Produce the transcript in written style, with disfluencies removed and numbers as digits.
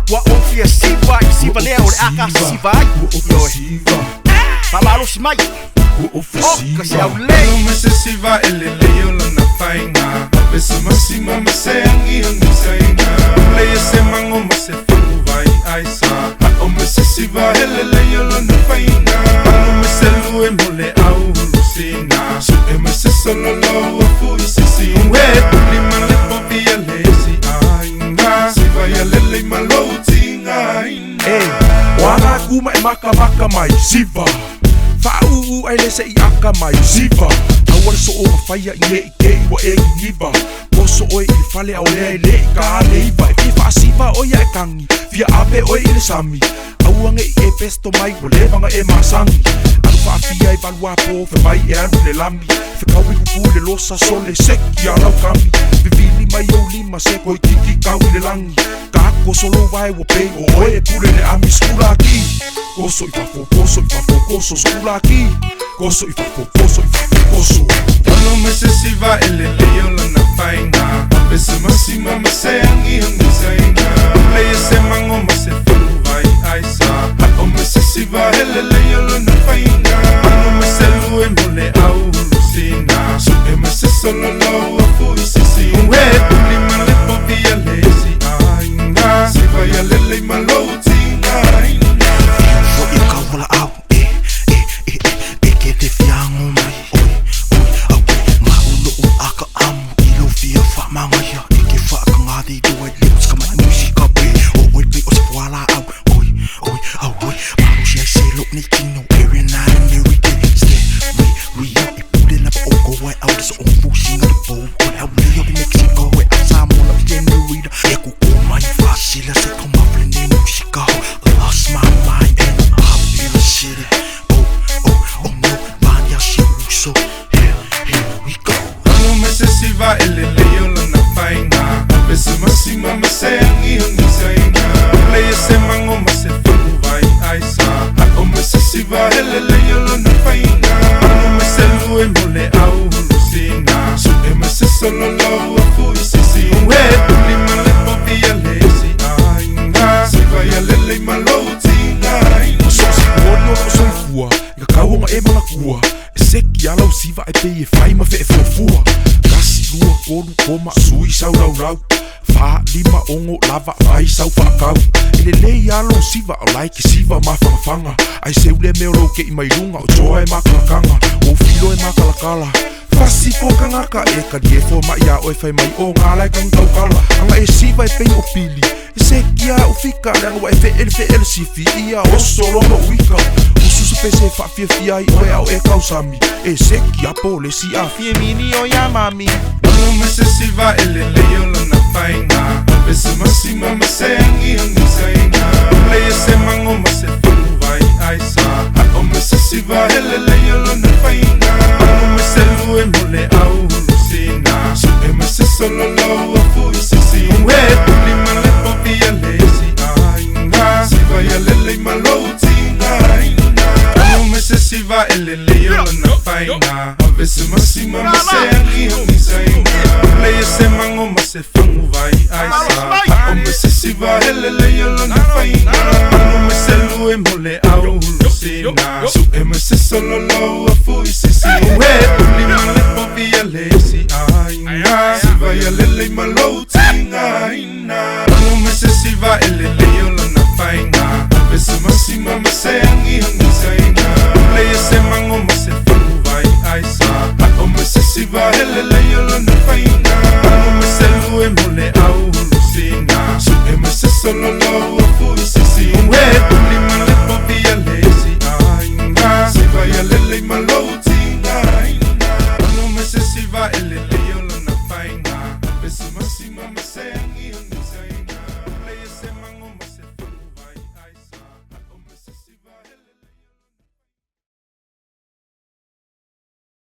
Ua ou fia siva i siva lea o le a ka siva ai. Ioe. Faamalosi mai. O ka se aulei. Alo ma se siva e lelei o lona faiga. Ave simasima ma se agiagi saiga. Lei e se mago ma se faguvai aisa. O ma se siva e lelei o lona faiga. Alo ma se lue mo le au hulusina. Su'e ma se sololo ua fu'isisi. Ue lima le povi a le isi aiga. Siva ia lelei ma lou tigaina. E o aga ku ma e makamaka mai siva. Faauu ai le seʻi aka mai siva. Aua le sooga faia i neʻi teʻi ua e gigiva. Oso oe i le fale ao lea e leʻi ka le iva. E fia faasiva oe ia e kagi, fia ave oe i le sami. Aua neʻi e pesto mai ua leva ona e masagi. Alu faafia i valuapo fe mai e alu i le lami. Fekaui kuku i le losa sole seki a lau kami. Vivili mai ou lima se koititi kau i le lagi. Kako solo vae ua pei o oe e pule le ami skula ki. Koso i fafo, koso i fafo, koso skula ki. Koso i fafo, koso i fafo, koso. Alo ma se siva e lelei o lona faiga. Ave simasima ma se agiagi saiga. Lei e se mago ma se faguvai aisa. O ma se siva e lelei o lona faiga. Alo ma se lue mo le au hulusina. Su'e ma se sololo ua fu'isisi. Ue lima le povi a le isi aiga. Siva ia lelei ma lou tigaina. Foi o kau wala au e e e e e ke te fiango mai oi oi au e ma ulo u aka amu i lo fia fa manga ia e ke fa ka ngā di do e lips ka mai musika pe o oi pe o se wala au oi oi au oi ma o si ai se lo ni kino every night and every day stay we we e pule la o ko wai au so on fu singa the bo o au le o Mexico e a Samoa la senorita e ku ko mai fasila se koma flene musika lost my mind and I'm in the city. Oh, oh, oh no, Vanya so here, here we go. Alo ma se siva e lelei o lona faiga. Ave simasima ma se agiagi saiga. Lei e se mago ma se faguvai aisa. O ma se siva e lelei o lona faiga. Alo ma se lue mo le au hulusina. Su'e ma se sololo ua fu'isisi. Ue lima le povi a le isi aiga. Siva ia lelei ma lou tigaina. Ma so o se puoli o loo soifua i ka kauoga e manatua. E seki a lau siva e pei e fai ma feefuafua. Kasi lua tolu koma sui sau laulau. Fa lima ogo lava fai sau faakau. E lelei a lou siva o lae ke siva mafagafaga. Ae seu lea mea o lou keʻi mai luga o joa e makalakaga. Ua ou filo e makalakala. Fasi fo kangaka e kali e fo mai a oe fai mai o ngā lai kang taukala. Anga e siva e pei o pili. E se kia o fika leaga ua e feʻele feʻele sifi ia oso lono uika. Usu se pese e faafiafia ai oe ao e kausami. E seki a polesi a fie mini o ia mami. Alo ma se siva e lelei o lona faiga. Ave simasima ma se agiagi saiga. Lei e se mago ma se faguvai aisa. O ma se siva e lelei o lona faiga. Alo ma se lue mo le au hulusina. Su'e ma se sololo ua fu'isisi. Ue lima le povi a le isi aiga. Siva ia lelei ma lou tigaina. Alo ma se siva e lelei o lona faiga. Ave simasima ma se agiagi saiga. Lei e se mago ma se faguvai aisa. O ma se siva e lelei o lona faiga. Alo ma se lue mo le au hulusina. Su'e ma se sololo ua fu'isisi. Ue lima le povi a le isi aiga. Siva ia lelei ma lou tigaina. Alo ma se siva e lelei o lona faiga. Ave simasima ma se agiagi saiga. Lei e se mago ma se faguvai aisa. O ma se siva e lelei o lona faiga. Alo ma se lue mo le au hulusina. Su'e ma se sololo ua fu'isisi. Ue lima le povi a le isi aiga. Siva ia lelei ma lou tigaina. Alo ma se siva e lelei o lona faiga. Ave simasima ma se